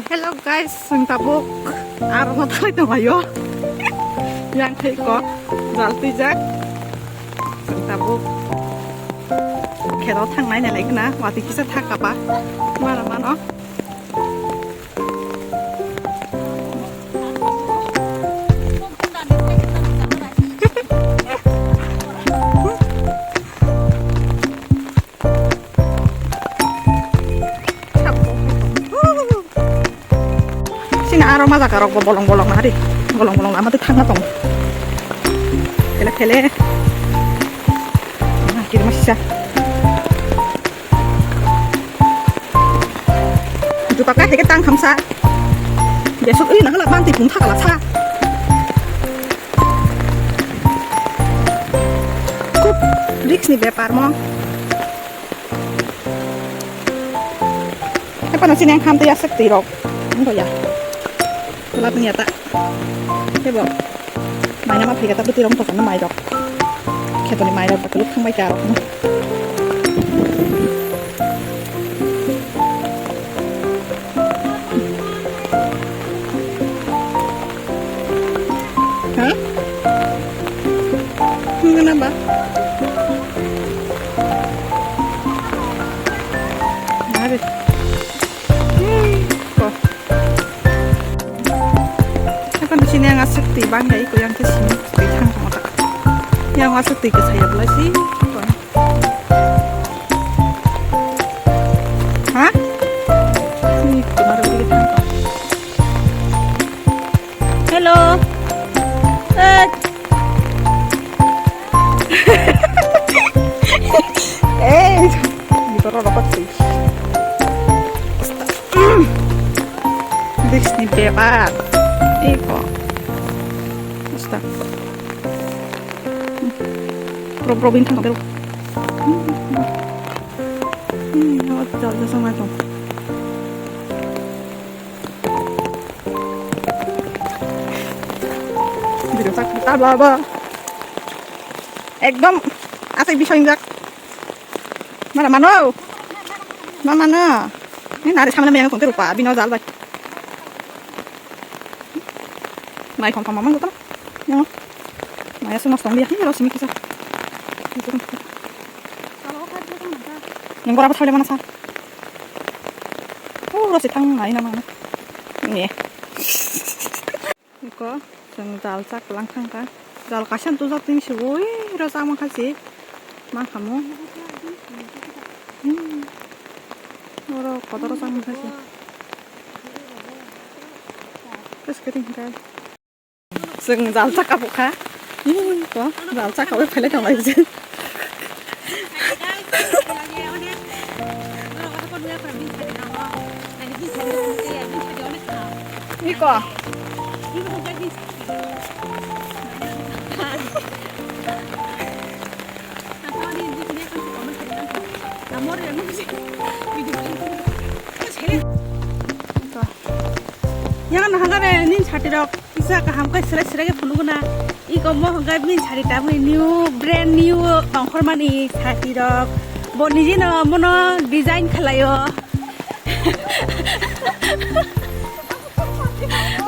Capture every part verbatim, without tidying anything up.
Hello guys, chwng tabuk aro no thai tong laio. Yang thai ko jal twijak. Chwng tabuk khelo thang nai nai lai khna, watwi kisa thak kapa. Mano mano. Sini aro ma jaga rok bo bolong bolong na ri. Bolong bolong lama twi thangna tong. Thele thele. Ah, kiri ma sisa. Juta ka heke tang khamsa. Besok ui nangla bang twi pung thakala sa. Khub risk ni bepar mo. Apa nasi neng kham twi aswk twi rok. Nang ya. Lab ni ata. Tebo. Mai nama phai kata bwtwi rok tokon mai rok. Khetoni mai rok bakuluk thang bai ka rok. Ha? Nunggu nambah. Habis. Kok. Akan di sini yang asik twi bang ya, iko yang ke sini twi thang thang otak. Yang asik twi ke saya belah sih. Ha? Sini kemana lagi thang. Hello. Eh. Eh, di toro rokok sih. Disney bebak. Iko. Basta. Pro pro bintang kau. Hmm, awak jauh jauh sama tu. Video tak kita baba. Ekdom asai bising jak. Mana mano? Ma mano? Ni nari samne meyang kongke rupa bino jal bai. Mai khom khom mamang gotam. Yang. Maya sumas tong dia. Ini lo simi kisa. Yang berapa thole mana sa? Oh, lo sithang nai nama. Ini. Iko, chwng jal chak lang thangkha. Jal kaisa dujak twi se ui rw chama kha se. Ma khamu. Hmm. Oro kotor chama kha se. Terus kering kai. Chwng jal chak kabuk kha. Iko, jal chak kabuk phele tong lai se. Iko. Yang na hagare nin chati rok. Kisa kaham khe selai selai khe phunukna. Iko mo hwnkhe bini sari tabwi new, brand new ongkhormani sari rok. Bo nijino mono design khlaio.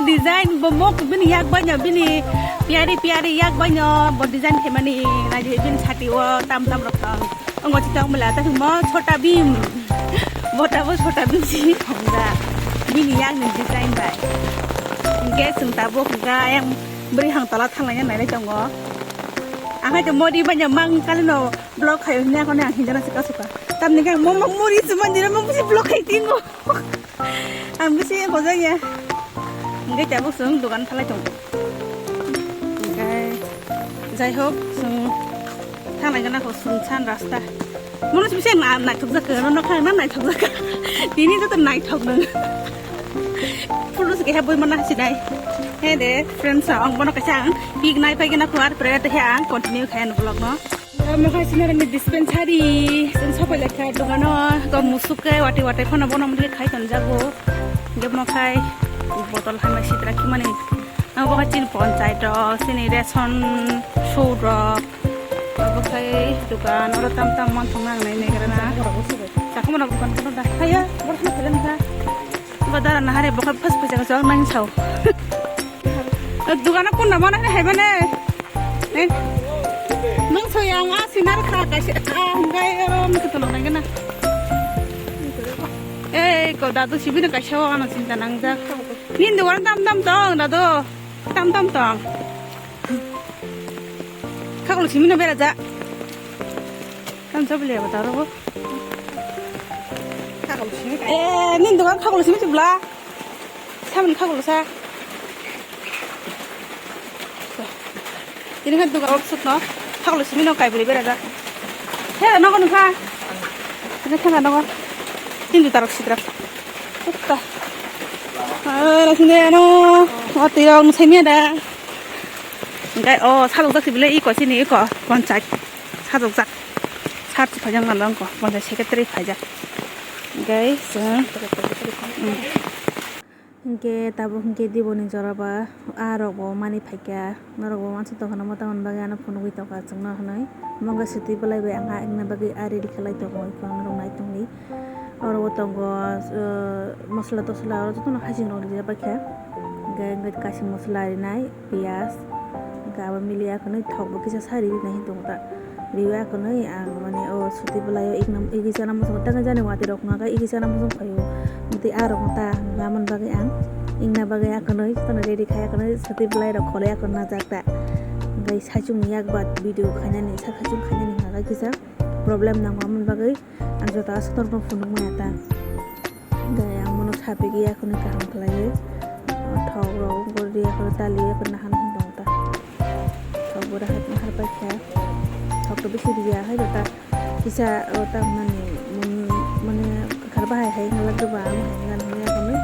Design bo mo bini yak baino, bini piyari piyari yak baino bo design khaimani. Naidi bini sati o tam tam rok thang. Ongo chitong bela ta mo Chhota Bheem. Bo ta bo Chhota Bheem si thongda. Bini yakni design bai. Hingke chwng tabuk hingka yang bwrwi hang tola thanglaina nailai tongo. Ang hai to modi banya mang kalino vlog khayo hini akhone ang hinjana se kasuka. Tamni khe mo mo mori se manjira mo busi vlog khai tingo. Ang bisi hojak ya. Hingke tabuk chwng dogan phalai tongo. Hingke jai hok chwng thanglaina kho sumsan rasta. Mono sibise na naithok jak, nono kha na naithok jak. Tini joto naithok nang. Photo se keha boi mana sinai. He de friends, ang bono kaisa ang pic nai pai gana kuar pre te he ang continue khayan vlog no. Mo khai sinarani dispensary sen sopai lekha dogano ko musuk ke wati wati phano bono muli khai ton jago. Ge mo khai botol hai ma sitra kimani. Ang bo khai chini ponchai to chini ration sudrok. Obo khai dukan, oro tam tam man thang nang nai nai gara na. Chakma na dukan kono da. Haya, bor khna phelen da. Dara na hari bokol phas phas ka chok nang sao. Dugana kun na mana hai bane. Eh. Nang sao yang a sinar kha ka se a hinggai oro mukhe to nang na. Eh, ko dadu sibi na ka sao ano chinta nang jak. Nin dugan tam tam tong dadu. Tam tam tong. Khaklo simi no bera ja. Tam sa bile ba taro bo. Khaklo simi. Eh, nin dugan khaklo simi chibla. Samin khaklo sa. Ini kan dugan sut no. Khaklo simi no kai bile bera ja. He no ko no kha. Ini thanga no. Tin du tarok sidra. Kutta. Ah, rasine ano. Ati rong simi ada. Hingke o sajokjak sibile iko sini iko ponchai sajokjak sar si phaijak nang ko ponchai secretary phaijak hingke chwng hingke tabuk hingke diboni jora ba ah rok bo mani phaikha norok bo wansuk tongkha nang ma tongmani bagwi ano phunugwi tongkha chwngno hinwi omo wngkha swtwi bwlai bai ang ah wngna bagwi ah ready khlai tongo iko norok nai tongdi. Oro bo tongo, uh, masala tasala oro jotono hasing rok rijak bai kha. Hingke, hingke kaising masala rinai, piyaj, hingke abo miliya khwnwi thok bo kisa sa rinai hinwi tongo ta. Riwi akhwnwi ang mane o swtwi bwlaio igna, igwi chana muchungo tei jani watwi rok wngkha khe igwi chana muchung phaio. Tei ah rok ta wngna bagwi ang wngna bagwi akhwnwi jotono ready khai akhwnwi swtwi bwlai rok kholoi akhwnwi najak ta. Hingke saichung ni yak ba video khainani sak saichung khainani hwnka khe kisa problem nango aboni bagwi. Ang joto aswk norokno phunuk maya ta. Hwnkhe ang bono sapigwi akhorni kaham khlaiwi. Thok rok gori akhorni taliwi akhorni naharni hinwi tongo ta. Thok bo rahat nahar paikha. Thok to bisi riya hai jota. Kisa o tamnani mung mane kwkhar bahai hai wngla doba amo hai wngla hinwi akhorni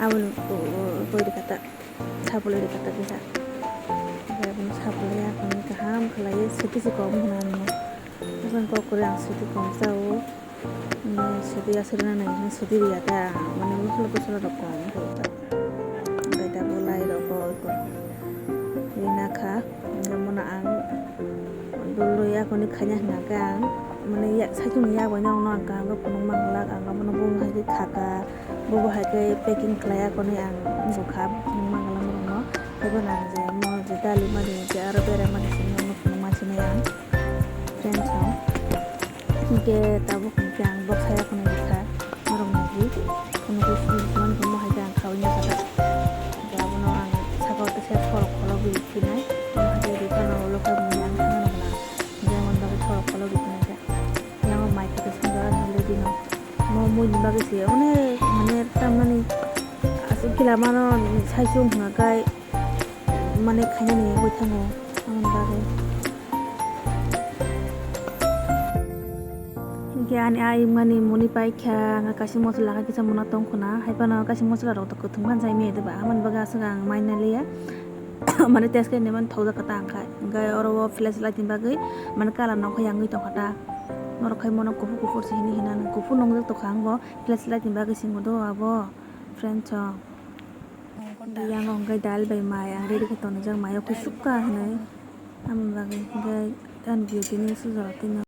aboni gori kha ta. Sapulwi rwkha ta kisa. Hwnkhe abono sapulwi akhorni kaham khlaiwi swtwi se kom hwnwi ano. Aboni kok kwrwi ang swtwi kom chao. Swtwi aswk rwna nai hwnwi swtwi rwya ta. Mane mosola tosola rok kom wngkha ta. Hwnkhe tabuk lai rok bo rina kha. Hwnkhe bono ang dulwi akhorni khaina hwnkha khe ang mane ya saichung ni yak bai norokno ang kaham khe phunukma glak ang abono bumung hai khe khaka. Bobo hai khe packing khlai akhorni ang bwkha phunukma glak norokno. Tei bono ang je mo je dali mani je aro berai mani simi norokno phunukma sinai ang. Friends rok. Hwnkhe tabuk hwnkhe ang bok saya khwnwi rwkha norok naiwi. Phunugwi simi simi mo hai khe ang khaui nai kha. Hwnkhe abono ang saka o teisa thorok kholo bwi phinai. Mo hai khe rwphano ulo khe mui ang thangna nang. Hwnkhe aboni bagwi thorok kholo bwi phinai khe. Yang o mai khe swngjak ani le bino. Mo mui ni bagwi se onek mane tamani aswk kila mano saichung hwnkha kai mane khainani wngwi thango aboni bagwi. Hwnkhe ani a imani muni paikha ang kaisa mosola khe kisa muna tongkhwna hai phano kaisa mosola rok to kwthwng phan sai maya de ba aboni bagwi aswk ang mai naliya. Mane test khe hinwi mani thokjak kha ta ang khai. Hwnkhe oro o flashlight ni bagwi mane colour nokha yangwi tongkha ta. Norok khai mono kuphur kuphur se hinwi hinani kuphur nungjak tongkha ang bo flashlight ni bagwi se wngkha do abo friends rok. Yang o hwnkhe dal bai mai ang ready khe tonijak mai o kusuk ka hinwi. Aboni bagwi hwnkhe ani beauty ni sujak tino.